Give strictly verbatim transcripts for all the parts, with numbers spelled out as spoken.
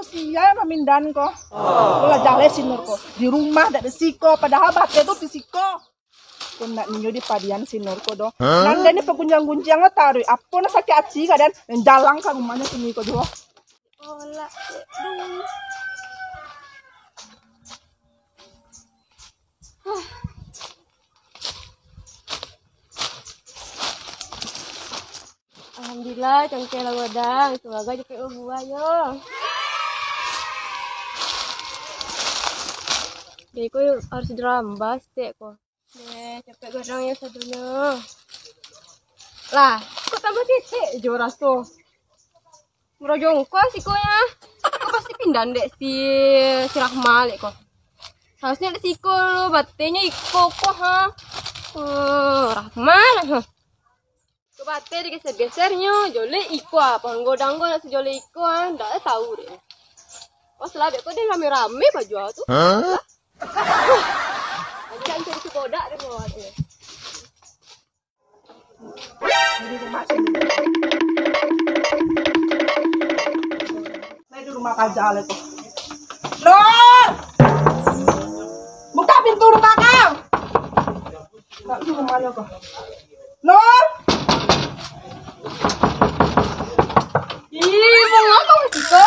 Sia nan mamindahan ko. Ko lah jaleh si Nur ko. Di rumah dak di siko, padahal bateh tu di siko. Ko ndak ninyo di padian si Nur ko doh. Nan den ni pagunjiang-gunjiang lah taruih. Apo nan sakik ati ka den? Nan jalang ka rumahnyo sini ko doh. Kolak. Alhamdulillah, cangkeh lah gadang. Semoga cepat berbuah, yo. Jadi, ko harus dirambah stek ko. Deh, capek gadang ya sadonyo. Lah, kok tambah ketek jo raso. Merojong ko sikonyo. Ko pasti pindahan dek si, si Rahma lek ko. Harusnyo dek siko lo, batenyo iko ko ha. Oh, Rahma lah ha. Ko bateh digeser-gesernyo, jolek iko ah, pohon godang ko nak sejolek iko ah, ndak tahu dek. Oh, salah dek ko deh rame-rame baju tu. Hah? Aja cari si kodak deh buat. Di rumah sini. Nah, di rumah kaja lah tu. Nur! Buka pintu rumah kau! Nak di rumah lo kau. Nur! Ih, mangapa kau ke siko?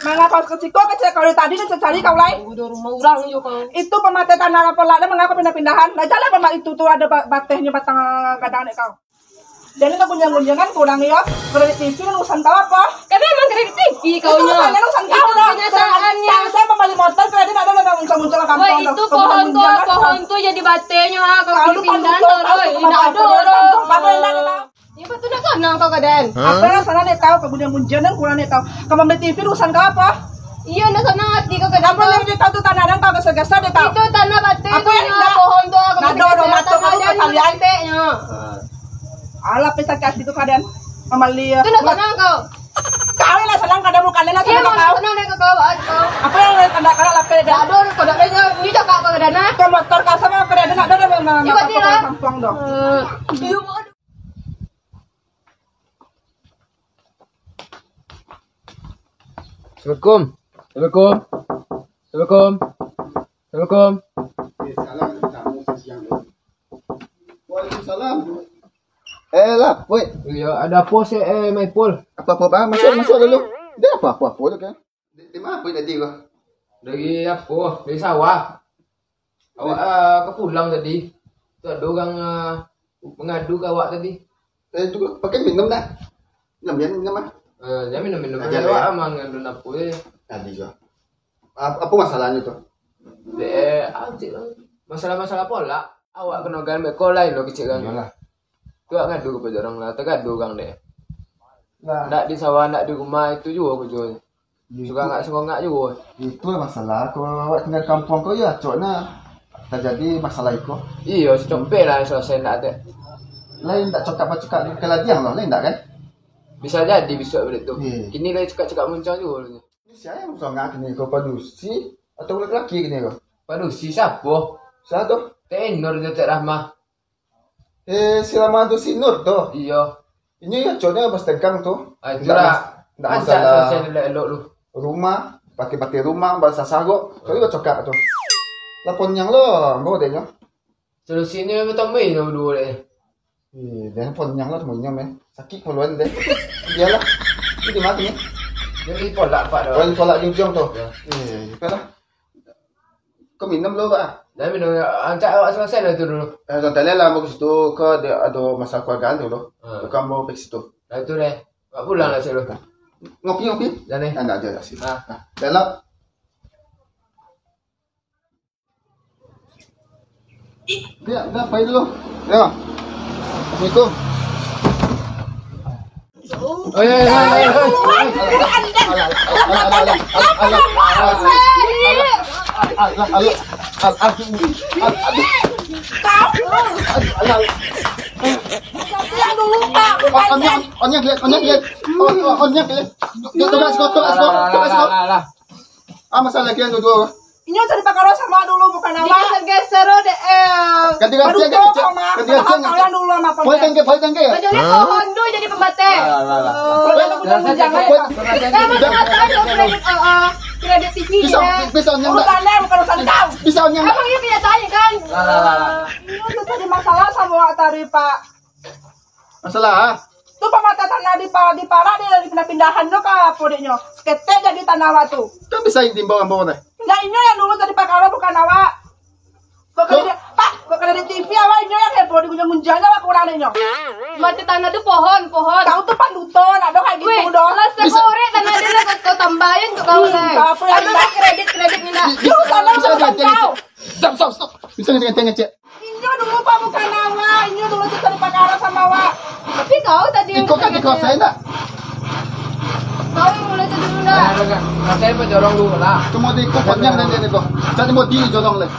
Mangapa kau ke siko? Kecek kau dari tadi, kecek cari kau lai. Udah rumah orang je kau. Itu pemateh tanah apa lah, mangapa pindah-pindahan? Nah, jalan pemat itu tu ada ba-, batehnyo batang gadang dek kau. Jadi kau gunjang-gunjang kan kurang yo. Kredit T V kan urusan kau apa? Kan memang kredit T V kau nyo. Itu urusan kau lah. Kenyataannya. Tahu saya pembali motor kredit ada, ada muncul-muncul lah kampung. Woi, itu pohon tu, pohon tu jadi batehnyo ha, kau pindah tu, Roy. Indak ado, Roy. Apa yang ada tahu? Iyo, betul dak sanang kau kaden. Apa yang sanang dek tahu, kau gunjang-gunjang kan kurang dek tahu. Kau membeli T V urusan kau apa? Iyo, ndak sanang hati kau kaden. Apa yang dek tahu tu tanah dan kau geser-geser dek tahu. Itu tanah bateh tu nyo, pohon tu kau geser-geser. Nado, mata kau tu kalian. Alah, pe sakik hati tu kaden. Amali ya. Tu nak tenang kau. Kau lah senang kada bukan lah senang kau. Senang dek kau, kau. Apa yang tanda kau lapeh dah? Aduh, kau dah kena ni cakap kau dah nah. Kau motor kau sama kau dah nak dah dah nak. Ikut dia. Kampung dah. Eh. Assalamualaikum. Assalamualaikum. Assalamualaikum. Assalamualaikum. Waalaikumsalam. Eh, lah, Pul. Iyo, ado apo sih, eh, Maipul? Apo-apo, Bang? Masuak, masuak dulu. Ado apo-apo, apo tu kan? Di, di ma Pul tadi ko? Dari apo? Dari sawah. Awak, ah, ka pulang tadi. Tu ado urang, ah, mangadu ka awak tadi. Eh, tu pakai minum dah. Minum, minum, minum, ah. Eh, jan minum, minum. Aja awak lah. Mangadu apo, eh. Tadi ko. Ap-, apo masalahnyo tu? Dek, ah, cik, masalah-masalah polak. Awak kano gan beko lain lo kecek kan. Iyolah. Tu awak ngadu ka urang lah, tagado urang dek. Lah. Ndak di sawah, ndak di rumah, itu juo karajo. Suka ngak sengongak juo. Itulah masalah. Kalau awak tinggal di kampuang ko, yo acok nah tajadi masalah iko. Iyo, sacompek lah salasai ndak ado. Lain ndak cokak-bacokak di kaladiang lah, lain ndak kan? Bisa jadi bisuak baliak tu. Iyo. Kini lai cakak-cakak muncang juo. Ni sia nan songak kini ko, padusi atau laki-laki kini ko? Padusi siapo? Sia tu? Tek Nur jo Tek Rahma. Eh, si Rahma tu si Nur tu? Iyo. Inyo yo acoknyo batangka tu. Ah, itulah. Ndak mas-, ndak masalah. Selesai elok-elok lu. Rumah, pati-pati rumah, basasagok. Tu juo cokak tu. Lah poniang lo, ambo dek nyo. Solusinyo batamui nyo baduo dek. Eh, dah poniang lah, temuinyo meh. Sakik kepalonyo deh. Bialah. Ini di mana ni? Jadi polak pak dah. Polak, polak jujung tu. Ya. Eh, bialah. Kau minum dulu, Pak. Dah minum, rancak awak selesai lah tu dulu. Eh, santai lah, ambo ke situ. Kau ada, ada masalah keluarga dulu. Ha. Kau ambo pergi situ. Dah tu deh. Awak pulang lah situ. Ngopi, ngopi? Dah ni. Dah, dah, dah, dah, sini. Ha. Dah, dah lah. Dah, dah, pai dulu. Ya. Assalamualaikum. Oh, ya, ya, ya, ya. Alah, alah, alah. Onyang, onyang, lihat, onyang, lihat. Oh, oh, onyang, lihat. Tugas kau, tugas kau, tugas kau. Alah, alah, alah. Ah, masalah kian tu, tu. Inyo cari pakaro samo dulu, bukan awak. Digeser-geser, dek, eh. Ganti-ganti aja, Cek. Ganti-ganti aja. Kalian dulu sama. Boleh tangke, boleh tangke ya? Jadi pohon tu jadi pembateh. Alah, alah, alah. Oh. Boleh tangke, boleh tangke. Kamu mengatakan kredit, oh, oh. Kredit T V bisa, dia. Bisa nyang urusan dia, bukan urusan kau. Bisa nyang. Emang ini kenyataan kan? Lah, lah, lah, lah. Ini tuh tadi masalah sama awak tadi, Pak. Masalah? Tu pamata tanah di pa-, di parak dia dari pindah-pindahan tu ka apa dek nyo? Seketek jadi tanah awak tu. Kan bisa diimbau-imbau teh. Lah inyo yang dulu tadi pakaro bukan awak. Kok kredit, Pak, kok kredit T V awak inyo yang heboh di gunjang-gunjang awak kurang dek nyo. Mati tanah tu pohon, pohon. Kau tu panduto, nak doh kayak gitu doh. Lah sekorek tanah dia lah kau tambahin ke kau lah. Apa yang kredit, kredit ni nak. Bisa, bisa, bisa, bisa. Stop, stop, stop. Bisa ngecek, ngecek, ngecek. Inyo dulu, Pak, bukan awak. Inyo dulu tu tadi pakaro sama awak. Tapi kau tadi yang iko kan dikuasai ndak? Kau yang mulai tu dulu ndak? Ayo, ayo, ayo. Nah, saya pun jorong dulu lah. Cuma di iko panjang dan dia iko. Jadi mau di jorong lah.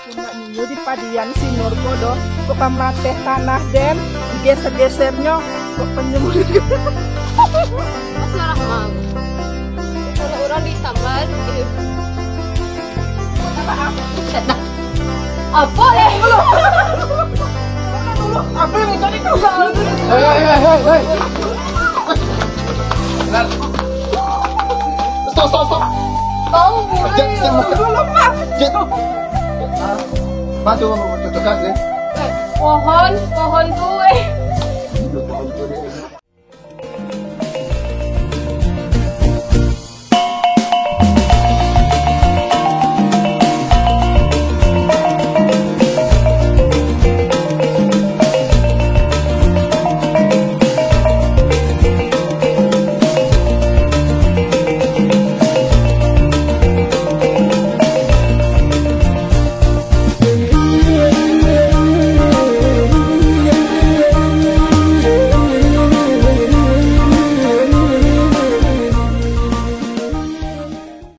Cuma inyo di padian si Nur ko doh, kok pamateh tanah den, digeser-gesernyo, kok penyembur. Masalah mang. Kalau orang ditambahan, eh. Apa ya? Apa yang tadi kau? Hei, hei, hei, hei, hei. Stop, stop, stop. Kau mulai. Jet, jet, jet. Jet. Bantu, bantu, bantu, bantu, bantu. Pohon, pohon tu, eh.